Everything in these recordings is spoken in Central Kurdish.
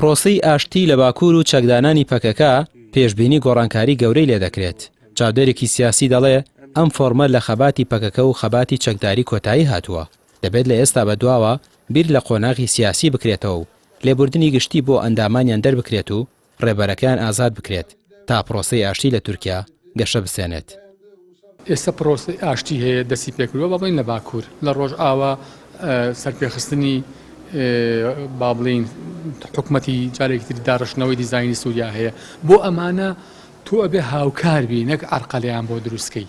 پرۆسەی ئاشتی لە باکوور و چەکدانانی پەکەکە پێشبینی گۆڕانکاری گەورەی لێدەکرێت، چاودێرێکی سیاسی دەڵێ ئەم فۆرمە لە خەباتی پەکەکە و خەباتی چەکداری کۆتایی هاتووە، دەبێت لە ئێستا بەدواوە بیر لە قۆناغی سیاسی بکرێتەوە و لێبوردنی گشتی بۆ ئەندامانیان دەربکرێت و ڕێبەرەکەیان ئازاد بکرێت تا پرۆسەی ئاشتی لە تورکیا گەشە بسێنێت. ئێستا پرۆسەی ئاشتی هەیە دەستی پێکردووە با بڵێین لە باکوور، لە ڕۆژئاوا سەرپێخستنی با بڵێین حکومەتی جارێکی تر داڕشتنەوەی دیزاینی سووریا هەیە. بۆ ئەمانە تۆ ئەبێ هاوکار بی نەک عەرقەلەیان بۆ دروست کەی.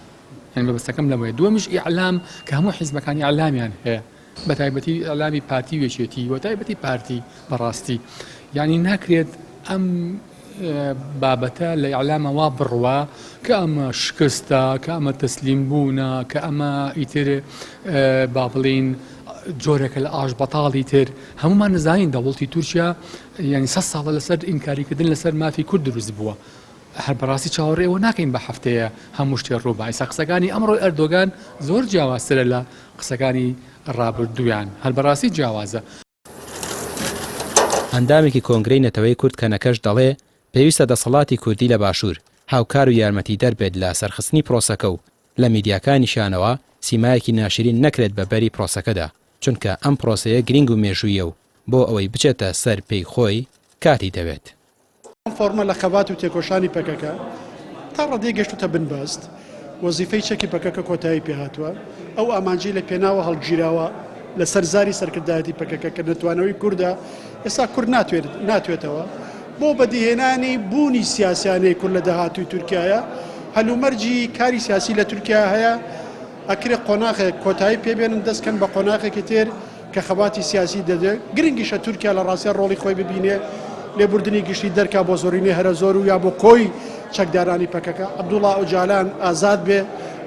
یانی مەبەستەکەم لەوەیە. دووەمیش ئیعلام کە هەموو حیزبەکان ئیعلامیان هەیە. بە تایبەتی ئیعلامی پارتی و یەکێتی و تایبەتی پارتی بەڕاستی یعنی ناکرێت ئەم بابەتە لە ئیعلامە وا بڕوا کە ئەمە شکستە کە ئەمە تەسلیم بوونە کە ئەمە ئیتر با بڵین جۆرێکە لە ئاش بەتاڵی تر هەمومان نزانین دەوڵتی تورکیا یعنی سە ساڵە لەسەر ئینکاریکردن لەسەر مافی کورد دروست بووە هەر بەڕاستی چاوەڕێ ئەوە ناکەین بە هەفتەیە هەموو شتێ ڕووبا ئیسا قسەکانی ئەمڕۆی ئەردۆگان زۆر جیاوازترە لە قسەکانی ڕابردوویان هەر بەڕاستی جیاوازە. ئەندامێکی کۆنگرەی نەتەوەی کورد کەنەکەش دەڵێ پێویستە دەسەڵاتی کوردی لە باشوور هاوکار و یارمەتیدەر بێت لە سەرخستنی پرۆسەکە و لە میدیاکانیشیانەوە سیمایەکی ناشرین نەکرێت بە بەری پرۆسەکەدا چونکە ئەم پرۆسەیە گرینگ و مێژوویە و بۆ ئەوەی بچێتە سەر پێی خۆی کاتی دەوێت. ئەم فۆڕمە لە خەبات و تێکۆشانی پەکەکە تا ڕادەیەک گەشتووتە بنبەست، وەزیفەی چەکی پەکەکە کۆتایی پێهاتووە، ئەو ئامانجەی لە پێناوە هەڵگیراوە لەسەر زاری سەرکردایەتی پەکەکە کە نەتوانەوەی کوردە، ئێستا کورد ناتوێتەوە بۆ بەدیهێنانی بوونی سیاسیانەی کورد لە داهاتووی تورکیایە، هەلومەرجی کاری سیاسی لە تورکیا هەیە، ئەکرێ قۆناغێک کۆتایی پێبێنن دەست کەن بە قۆناغێکی تر. کە خەباتی سیاسی دەدێ، گرنگیشە تورکیا لە ڕاستیا ڕۆڵی خۆی ببینێ، لێبوردنی گشتی دەرکا بۆ زۆرینەی هەرە زۆر و یا بۆ کۆی چەکدارانی پەکەکە، عەبدوڵا ئۆجالان ئازاد بێ،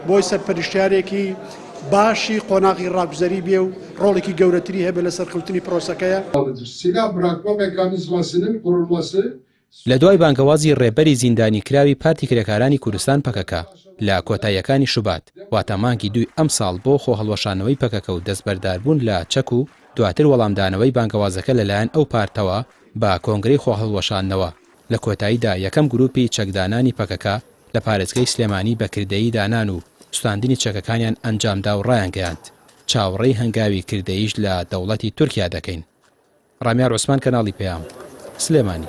بۆی سەرپەرشتیارێکی باشی قۆناغی ڕاگوزەری بێ و ڕۆڵێکی گەورەتری هەبێ لە سەرکەوتنی پرۆسەکەیا. Silah bırakma mekanizmasının kurulması لە دوای بانگەوازی ڕێبەری زیندانیکراوی پارتی کرێکارانی کوردستان پەکەکە لە کۆتاییەکانی شوبات واتە مانگی دووی ئەمساڵ بۆ خۆهەڵوەشانەوەی پەکەکە و دەستبەرداربوون لە چەک و دواتر وەڵامدانەوەی بانگەوازەکە لەلایەن ئەو پارتەوە بە کۆنگرەی خۆهەڵوەشاندنەوە لە کۆتاییدا یەکەم گروپی چەکدانانی پەکەکە لە پارێزگای سلێمانی بە کردەیی دانان و سوتاندنی چەکەکانیان ئەنجامدا و ڕایانگەیاند چاوەڕێی هەنگاوی کردەییش لە دەوڵەتی تورکیا دەکەین. ڕامیار عوسمان کەناڵی پەیام، سلێمانی.